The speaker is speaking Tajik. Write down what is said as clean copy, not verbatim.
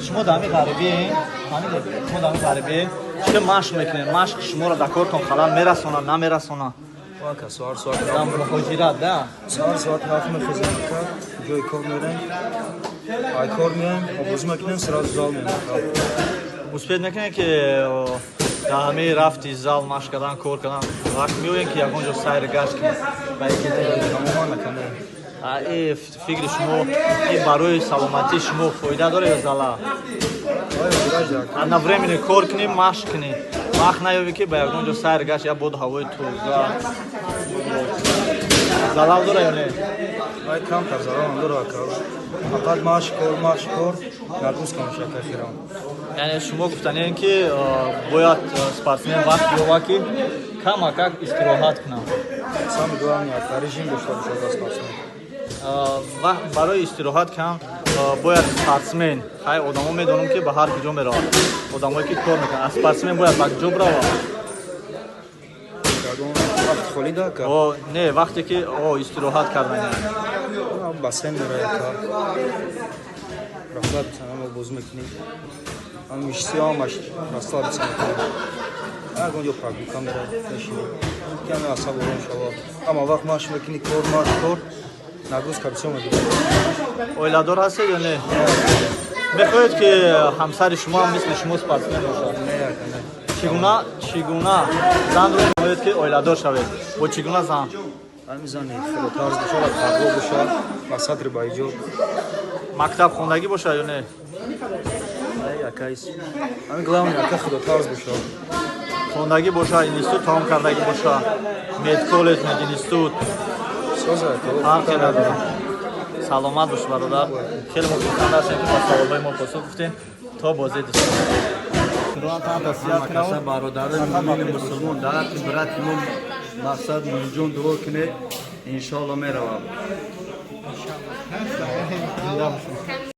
Шумо дар ҳамин ғарибӣ, фаҳмидед, шумо дар ҳамин ғарибӣ чӣ машқ мекунед? Машқ шуморо дар кортон халал мерасонад, намерасонад? Ака, соат соат Дар муҳоҷират да. Саҳар соати 7 мехезем, ака, ҷои кор мерем, ай кор меем, обозӣ мекунем, сразу зал меем, ака. Успеть мекунед, ки дар ҳамаи рафти зал, машқ кардан, кор кардан, вақт меоем, ки ягон ҷо сайр гашт кунед ба яке дигар? Тамоман, ака, не. Фикри шумо, ин барои саломатии шумо фоида дорад ё залал? Ай, фоидаш да, ака. Одновременно кор кунӣ, машқ кунӣ, вақт наёбӣ, ки ба ягон ҷо сайр гашт, я боду ҳавои тоза, залал дорад ё не? Ай, камтар залалам дора, ака. Фақат машқ, кор, машқ, кор, нагрузка меша, ака, хирам. Яъне шумо гуфтанем, ки бояд спортсмен вақт ёва, ки камакак истироҳат кунам. Самое главное, ака, режим дошта бошад за спортсмен. Вақт барои истироҳат кам бояд спортсмен. Хай, одамо медонам, ки ба ҳар куҷо меравад, одамое ки кор мекунанд. А спортсмен бояд ба куҷо биравад? Ягон вақти холӣ да, ака? О, не, вақте ки истироҳат кардан. Бассейн мерай, ака, расслабиться, ҳама бозӣ мекунӣ, ҳам мышцы, ҳамаш расслабиться мекунӣ. Ягон ҷо прогулка мерай, мешинӣ, каме асаб ором шавад. Ҳама вақт машқ мекунӣ, кор, машқ, кор, нагрузка бисёр мегирад. Оиладор ҳастед ё не? Мехоҳед, ки ҳамсари шумо ҳам мисли шумо спортсмен бошад? Не, ака, не. Чӣ гуна занро мехоҳед, ки оиладор шавед? Бо чӣ гуна зан? Ҳамин зани хелотарз бошад, парво бошад, ба сатри ба иҷод. Мактаб хондагӣ бошад ё не? Ай, акайс, ҳамин главное, ака, худотарс бошад. Хондагӣ бошад, институт тамом кардагӣ бошад, медколлеҷ, мединститут. Соза, ака. Фарқе надорад. Саломат бош, бародар. Хеле мо хурсанд ҳастем, ки ба саволҳои мо посух гуфтем. То бозии дӯстон. Ҳама бародарои муъмини мусулмон, дар ҳаққи брати мо, мақсад Муинҷон, дуо кунед, иншоалло меравам. Зинда бошед.